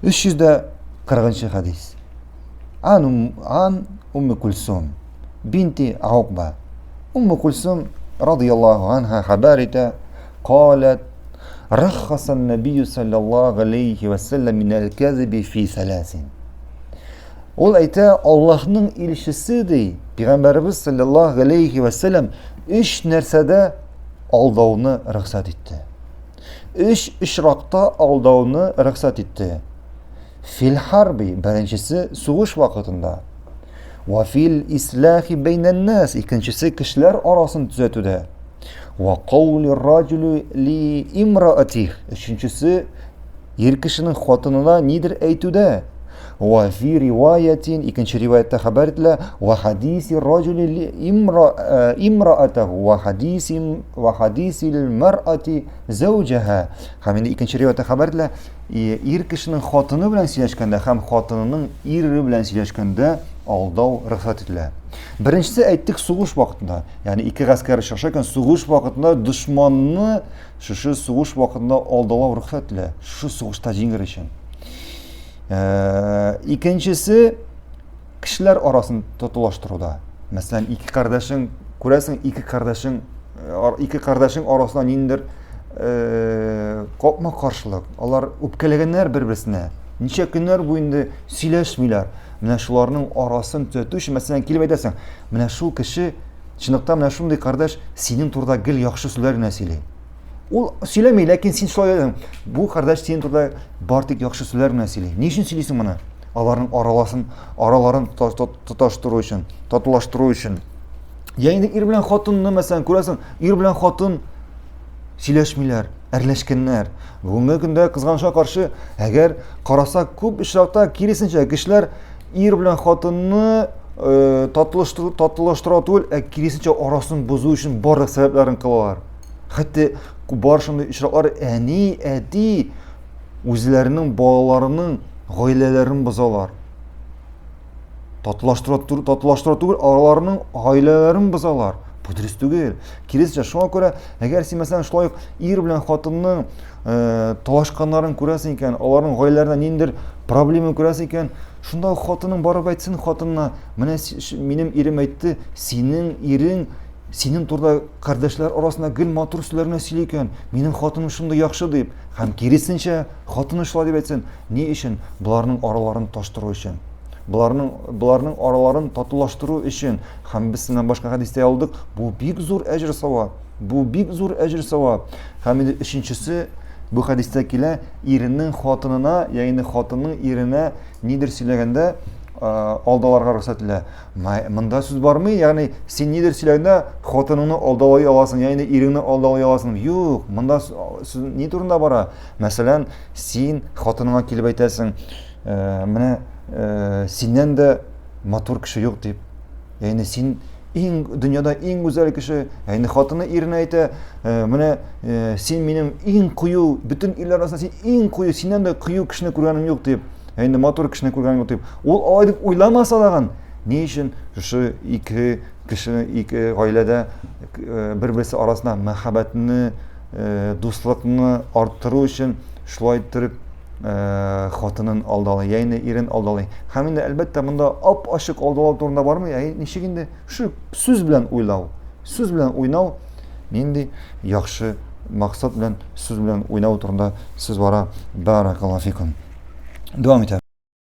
340 хәдис. Ан, ан Умми Кульсум бинти Аукба. Умми Кульсум радияллаху анха хәбәр итә, قالت رخص النبي صلى الله عليه وسلم من الكذب في ثلاث. Ул әйтә, Аллаһның илчесе ди, пәйгамбәребез саллаллаһу алейхи ва саллям өч нәрсәдә алдауны рөхсәт итте. Өч очракта алдауны рөхсәт итте. Фил харби, беренчесе сугыш вакытында. Ва фил ислахи бәйнән-нас, икенчесе кешеләр арасын төзәтүдә. Ва каули раҗули ли имраатих, өченчесе ир кешенең хатынына нидер әйтүдә. Ва фи риваятин, икенче риваятта хәбәр ителә, ва хадиси раҗули ли имра имраатаху ва хадиси ва хадисил мар'ати зәүҗәһа. Һәм инде икенче риваятта хәбәр ителә, ир кешенең хатыны белән сөйләшкәндә һәм хатынының ире белән сөйләшкәндә алдау рөхсәт ителә. Беренчесе әйттек сугыш вакытында, ягъни ике гаскәр очраша икән, сугыш вакытында дошманны шушы сугыш вакытында алдалау рөхсәт ителә, шушы сугышта җиңер өчен. Э, икенчесе кешеләр арасын татулаштыруда. Мәсәлән, ике кардәшең, күрәсең, ике кардәшең, э, ике кардәшең арасында ниндидер э, капма-каршылык. Алар үпкәләгәннәр бер-берсенә. Ничә көннәр бу инде сөйләшмиләр. Менә шуларның арасын төзәтү өчен, мәсәлән, килеп әйтәсең, менә шул кеше, чынлыкта менә шундый кардәш синең турыда гел яхшы сүзләр генә сөйли. Ул сөйләми, ләкин син шулай әйтәсең. Бу кардәш синең турыда бар тик яхшы сүзләр генә сөйли. Ни өчен сөйлисең моны? Аларның араласын, араларын тоташтыру өчен, татулаштыру өчен. Я инде ир белән хатынны, мәсәлән, күрәсең, ир белән хатын сөйләшмиләр, әрләшкәннәр. Бүгенге көндә кызганычка каршы, әгәр карасак, күп очракта киресенчә, кешеләр ир белән хатынны э, татулаштыру, татулаштыра түгел, ә киресенчә арасын бозу өчен барлык сәбәпләрен кылалар. Хәтта бар шундый очраклар, әни, әти үзләренең балаларының гаиләләрен бозалар. Татулаштыра, татулаштыра түгел, аларның гаиләләрен бозалар. Бу дөрес түгел. Киресенчә, шуңа күрә, әгәр син мәсәлән шулай ук ир белән хатынның э, талашканнарын күрәсең икән, аларның гаиләләрендә ниндидер проблема күрәсең икән, шунда ук хатының барып әйтсен хатынына, менә минем ирем әйтте, синең ирең синең турыда кардәшләр арасында гел матур сүзләр генә сөйли икән, минем хатыным шундый яхшы дип, һәм киресенчә, хатыны шулай дип әйтсен, ни өчен? Боларның араларын таштыру өчен. Боларның, боларның араларын татулаштыру өчен. Һәм без синнән башка хәдистә алдык, бу бик зур әҗер савап. Бу бик зур әҗер савап. Һәм инде өченчесе бу хәдистә килә, иренең хатынына, ягъни хатынның иренә нидер сөйләгәндә алдаларга рөхсәт ителә. Монда сүз бармый, ягъни син нидер сөйләгәндә хатыныңны алдалый аласың, ягъни иреңне алдалый аласың. Юк, монда сүз ни турында бара? Мәсәлән, син хатыныңа килеп әйтәсең, э, менә э, синнән дә матур кеше юк дип. Ягъни син иң дөньяда иң гүзәл кеше. Ягъни хатыны иренә әйтә, э, менә син минем иң кыю, бөтен ирләр арасында син иң кыю, синнән дә кыю кешене күргәнем юк дип. Ә инде матур кешене күргән юк дип. Ул алай дип уйламаса дагын, ни өчен шушы ике кеше, ике гаиләдә э, бер-берсе арасында мәхәббәтне, э, дуслыкны арттыру өчен шулай иттереп э, хатынын алдалый, яисә ирен алдалый. Һәм инде әлбәттә монда ап-ачык алдалау турында бармый, ә ничек инде шу сүз белән уйлау, сүз белән уйнау нинди яхшы максат белән сүз белән уйнау турында сүз бара. Баракаллаһу фикум. Дәвам итә.